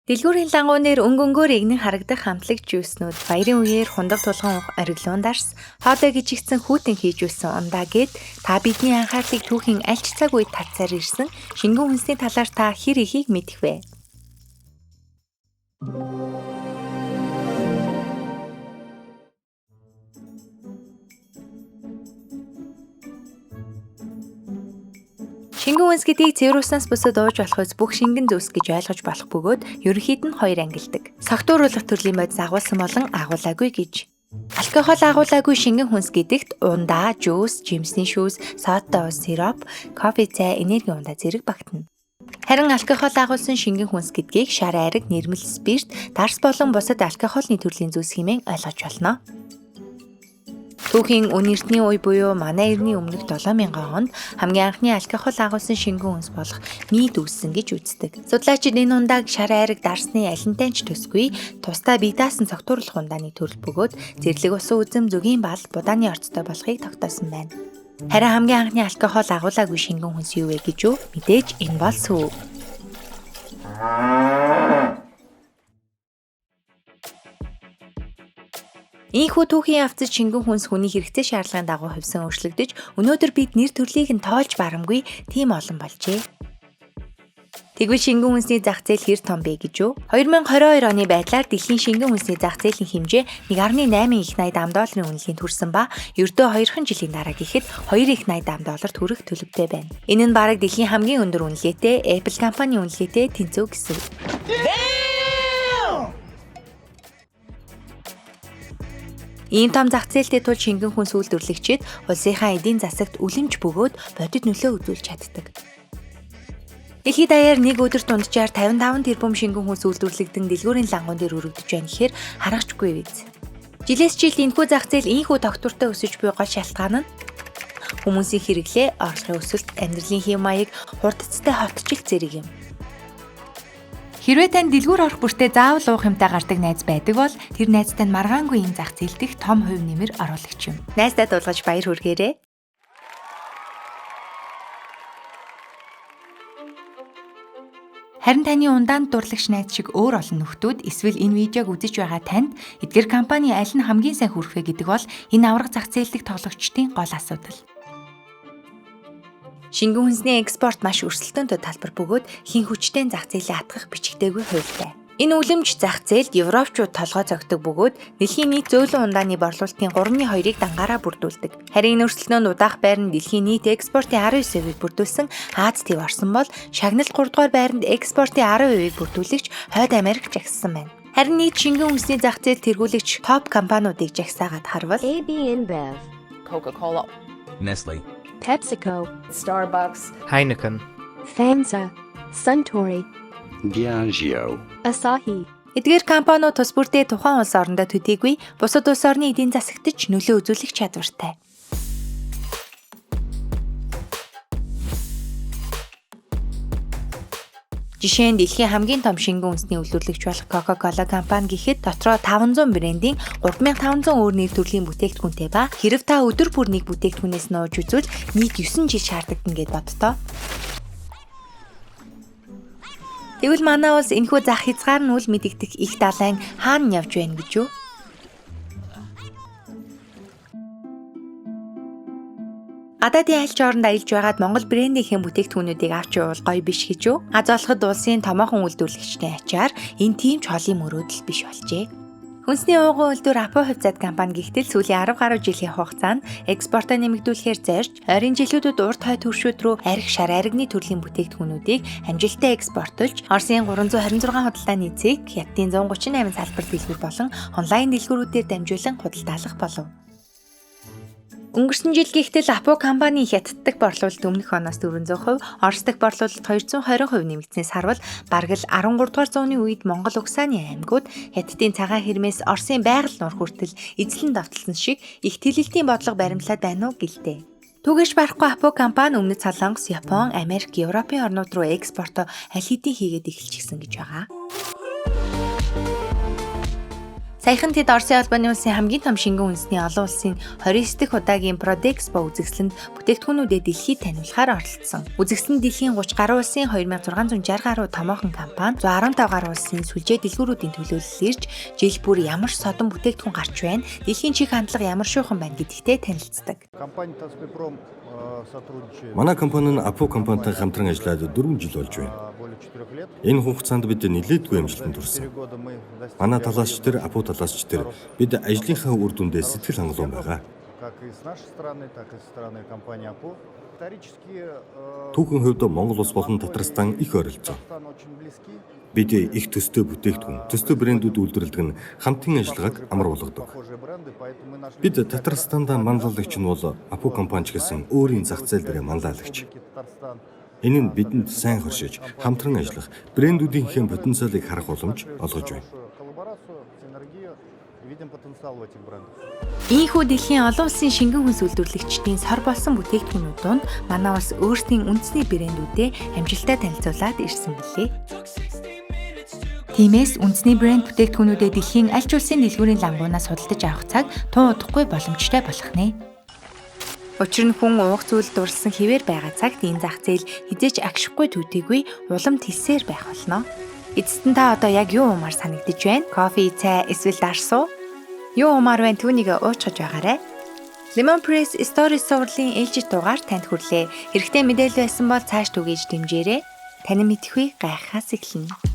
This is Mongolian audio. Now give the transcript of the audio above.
Дэлгүүрийн лангуунээр өнгө өнгөөр эгнэн харагдах хамтлаг жүүснүүд, баярын үеэр хундаг тулган уух ориглон дарс, хоолой гिचигдсэн хүйтэн хийжүүлсэн ундаа гээд та бидний анхаарлыг түүхийн аль ч цаг үед татсаар ирсэн шингэн хүнсний талаар та хэр ихийг мэдэх вэ? Шингэн хүнс гэдгийг цэвэр уснаас бусад ууж болох үз бүх шингэн зүйлс гэж ойлгож болох бөгөөд ерөнхийд нь хоёр ангилдаг. Согтууруулах төрлийн бодис агуулсан болон агуулаагүй гэж. Алкогол агуулаагүй шингэн хүнс гэдэгт ундаа, жуус, жимсний шүүс, содтой ус, сироп, кофе цай, энергийн ундаа зэрэг багтана. Харин алкогол агуулсан шингэн хүнс гэдгийг шар айраг, нэрмэл спирт, дарс болон бусад алкоголны төрлийн зүйлс хэмээн ойлгож болно. Түүхийн үн эртний үе буюу манай эртний өмнөх 7000 онд хамгийн анхны алкогол агуулсан шингэн хүнс болох мид үүссэн гэж үздэг. Судлаачид энэ ундааг шар айраг дарсны алинтай ч төсгүй тусдаа бие даасан цогтууруулах ундааны төрөл бөгөөд зэрлэг усан үзэм, зөгийн бал, будааны орцтой болохыг тогтоосон байна. Харин хамгийн анхны алкогол агуулаагүй шингэн хүнс юу вэ гэж үү? Мэдээж энэ бол сүү. Ийхүү түүхийн явцад шингэн хүнс хүний хэрэгцээ шаардлагын дагуу хувьсан өөрчлөгдөж, өнөөдөр бид нэр төрлийг нь тоолж барамгүй тийм олон болжээ. Тэгвэл шингэн хүнсний зах зээл хэр том бэ гэж үү? 2022 оны байдлаар дэлхийн шингэн хүнсний зах зээлийн хэмжээ 1.8 их 80 ам долларын үнэлгээнд хүрсэн ба ердөө 2хан жилийн дараа гэхэд 2 их 80 ам долларт хүрэх төлөвтэй байна. Энэ нь бараг дэлхийн хамгийн өндөр үнэлгээтэй Apple компани үнэлгээтэй тэнцүү гэсэн. Ийм том зах зээлтэй тул шингэн хүнс үйлдвэрлэгчид улсынхаа эдийн засагт үлэмж бөгөөд бодит нөлөө үзүүлж чаддаг. Дэлхийд даяар нэг өдөр дунджаар 55 тэрбум шингэн хүнс үйлдвэрлэгдэн дэлгүүрийн лангуун дээр өргөдөж байна гэхээр харахчгүй биз. Жилээс жил энэхүү зах зээл ийнхүү тогтвортой өсөж буй гол шалтгаан нь хүмүүсийн хэрэглээ, орлогын өсөлт, амьдралын хэв маяг, хурдцтай хотчлт зэрэг юм. Хэрвээ танд дэлгүүр орох бүртээ заавал уух юмтай гардаг найз байдаг бол тэр найзтай нь маргаангүй ийм зах зээл дэх том хувь нэмэр оруулагч юм. Найздаа дуулгаж баяр хүргээрэй. Харин таны ундаанд дурлагч найз шиг өөр олон нөхдүүд эсвэл энэ видеог үзэж байгаа танд эдгээр компани аль нь хамгийн сайн хүрэх вэ гэдэг бол энэ аварга зах зээл дэх тоглогчдын гол асуудал. Шингэн хүнсний экспорт маш өрсөлдөөнтэй талбар бөгөөд хэн хүчтэй зах зээлээ атгах бичигдээгүй хуультай. Энэ үлэмж зах зээлд европчууд толгой зогтдог бөгөөд дэлхийн нийт зөөлөн ундааны борлуулалтын 3.2-ыг дангаараа бүрдүүлдэг. Харин энэ өрсөлдөөнд удаах байр нь дэлхийн нийт экспортын 19%-ийг бүрдүүлсэн Аз төв орсон бол шагналт 3 дугаар байранд экспортын 10%-ийг бүрдүүлэгч Хойд Америк жагссан байна. Харин нийт шингэн хүнсний зах зээл тэргүүлэгч топ компаниудыг жагсаагаад харвал AB InBev, Coca-Cola, Nestle, PepsiCo, Starbucks, Heineken, FAMSA, Suntory, Diageo, Asahi. Эдгээр компаниуд тус бүртээ тухайн улс орондоо төдийгүй бусад улс орны эдийн засагт ч нөлөө үзүүлэх чадвартай. Жишээ нь дэлхийн хамгийн том шингэн үндэсний үйлдвэрлэгч болох Coca-Cola компани гэхэд дотроо 500 брендийн 3500 өөр нэр төрлийн бүтээгдэхүүнтэй ба хэрв та өдөр бүр нэг бүтээгдэхүүнээс нууж үзвэл нийт 9 жил шаардагдана гэд боддоо. Тэгвэл манай улс энэхүү зах хязгаар нь үл мэдэгдэх их далайн хаана явж байна гэж юу? Гадаадын аль ч оронд аялж байгаад Монгол брендийн бүтээгдэхүүнүүдийг авч явбал гоё биш гэж юу? Аз олоход улсын томоохон үйлдвэрлэгчдийн ачаар энэ тийм ч холын мөрөөдөл биш болжээ. Хүнсний ууган үйлдвэр Апо хувьцаат компани гихтэл сүүлийн 10 гаруй жилийн хугацаанд экспортоо нэмэгдүүлэхээр зорж, ойрын жилүүдэд урт хойд хөршүүд рүү арх шар аригны төрлийн бүтээгдэхүүнүүдийг амжилттай экспортлж, Оросын 326 худалдааны цэг, Хятадын 138 салбар дэлгүүр болон онлайн дэлгүүрүүдээр дамжуулан худалдаалах болов. Өнгөрсөн жил гихтэл Апо компани Хятад дахь борлуулалт өмнөх оноос 400%, Орос дахь борлуулалт 220% нэмэгдснээс харвал бараг л 13 дугаар зууны үед Монгол угсааны аймагуд Хятадын цагаан хэрмээс Оросын байгаль нуур хүртэл эзлэн давталсан шиг их тэлэлтийн бодлого баримтлаад байна уу гэлтэй. Түгэж барахгүй Апо компани өмнөд Солонгос, Япон, Америк, Европын орнууд руу экспортоо аль хэдийн хийгээд эхэлчихсэн гэж байгаа. Саяхан тэд Оросын холбооны улсын хамгийн том шингэн үндэсний олон улсын 29 дахь удаагийн Prodexpo үзэсгэлэнд бүтээгдэхүүнүүдэд дэлхийд таниулахаар оролцсон. Үзэсгэлэнд дэлхийн 30 гаруй улсын 2660 гаруй томоохон компани, 115 гаруй улсын сүлжээ дэлгүүрүүдийн төлөөлөл ирж, жил бүр ямар содон бүтээгдэхүүн гарч байна, дэлхийн чих хандлага ямар шуухан байна гэдэгтэй танилцдаг. Компания Таспипром сотрудничает Манай компани нь Апу компанитай хамтран ажиллаад 4 жил болж байна. более 4 лет. Энэ хугацаанд бид нэлээдгүй амжилтанд За эти хүрсэн. 4 года мы достигли Манай талаас ч тэр, Апу талаас ч тэр бид ажлынхаа үр дүндээ сэтгэл хангалуун байгаа. Как и с нашей стороны, так и со стороны компании АПО. Исторически Түүхэн хувьд Монгол улс болон Монголия Татарстан и их ойролцоо. Татарстан очень близки. Бид их төстэй бүтээгдэхүүн, төстэй брэндүүд үйлдвэрлэдэг нь хамтын ажиллагааг Похожие амар продукты, болгодог. похожие бренды, поэтому мы нашли Бид для себя Татарстанда манлайлагч нь бол Апу компани ч гэсэн өөрийн зах зээл дээрээ манлайлагч. Республики Татарстан. Энэ нь бидэнд сайн хоршиж, хамтран ажиллах, брэндүүдийнхээ потенциалыг харах боломж олгож байна. Хорошую коллаборацию, синергию. И видим потенциал в этих брендах. Ийхүү дэлхийн олон улсын шингэн хүнс үйлдвэрлэгчдийн сор болсон бүтээгдэхүүнүүд донд манай улс өөрсдийн үндэсний брэндүүдээ амжилттай танилцуулаад ирсэн билээ. Тиймээс үндэсний брэнд бүтээгдэхүүнүүдээ дэлхийн аль ч улсын дэлгүүрийн лангуунаас худалдаж авах цаг тун удахгүй боломжтой болох нэ. Учир нь хүн уух зүйл дурлсан хэвээр байгаа цагт энэ зах зээл хэзээ ч агшихгүй төдийгүй улам тэлсээр байх болно. Эцэст нь та одоо яг юу уумаар санагдаж байна? Кофе, цай эсвэл дарс уу? Юу уумаар байна түүнийг уучхаж байгаарай. Lemon Press Story сурлын ээлжит дугаар танд хүрлээ. Хэрэгтэй мэдээлэл байсан бол цааш түгээж дэмжээрэй. Танин мэдэхгүй гайхахаас эхэлнэ.